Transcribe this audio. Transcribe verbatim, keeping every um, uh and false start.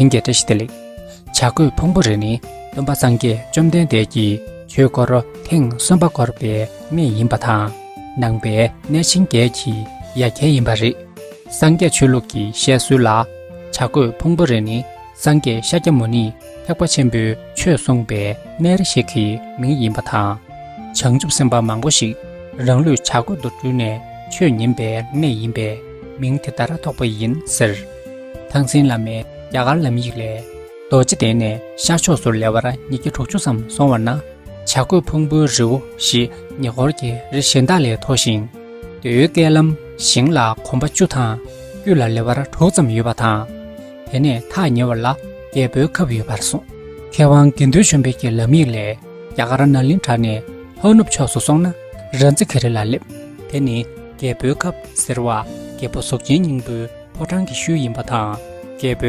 ལྷན་རྒྱས་བཀྲ་ཤིས་བདེ་ལེགས། བྱ་རྒོད་ཕུང་པོ་རི་ནི་སྟོན་པ་སངས་རྒྱས་བཅོམ་ལྡན་འདས་ཀྱིས་ཆོས་འཁོར་ཐེངས་གསུམ་པ་བསྐོར་བའི་གནས་ཡིན་པ་དང་། ནང་པའི་གནས་ཆེན་བརྒྱད་ཀྱི་ཡ་གྱལ་ཡིན་པ་རེད། སངས་རྒྱས་ཆོས་ལུགས་ཀྱི་བཤད་སྲོལ་ལ། བྱ་རྒོད་ཕུང་པོ་རི་ནི་སངས་རྒྱས་ཤཱཀྱ་མུ་ནིས་ཐེག་པ་ཆེན་པོའི་ཆོས་གསུངས་པའི་གནས་རི་ཞིག་གི་མིང་ཡིན་པ་དང་། བྱང་ཆུབ་སེམས་དཔའ་མང་པོ་ཞིག་རང་ལུས་བྱ་རྒོད་དུ་སྤྲུལ་ནས་ཆོས་ཉན་པའི་གནས་ཡིན་པས་མིང་དེ་ལྟར་ཐོགས་པ་ཡིན་ཟེར། ཐང་སིན་བླ་མས་རྒྱ་གར་ལམ་ཡིག་ལས། རྡོ་རྗེ་གདན་ནས་ཤར་ཕྱོགས་སུ་ལེ་བར་ཉིས་བརྒྱ་དྲུག་ཅུ་ཙམ་སོང་བ་ན། བྱ་རྒོད་ཕུང་པོའི་རི་བོ་ཞེས་ཉེ་འཁོར་གྱི་རི་གཞན་དག་ལས་མཐོ་ཞིང་། མདོའི་སྐས་ལམ་ཞིང་ལ་གོམ་པ་བཅུ་དང་དཀྱུས་ལ་ལེ་བར་དྲུག་ཙམ་ཡོད་པ་དང་། དེ་ནས་ཐག་ཉེ་བ་ལ་རྒྱལ་པོའི་ཁབ་ཡོད་པར་གསུངས། མཁས་དབང་དགེ་འདུན་ཆོས་འཕེལ་གྱི་ལམ་ཡིག་ལས། རྒྱ་གར་ནཱ་ལེནྡྲ་ནས་ལྷོ་ནུབ་ཕྱོགས་སུ་སོང་ན་རཱ་ཛི་ཁི་རི་ལ་སླེབས། དེ་ནི་རྒྱལ་པོའི་ཁབ་ཟེར་བ་རྒྱལ་པོ་གཟུགས་ཅན་སྙིང་པོའི་ཕོ་བྲང་གི་ཤུལ་ཡིན་པ་དང་། རྒྱལ་པོའི་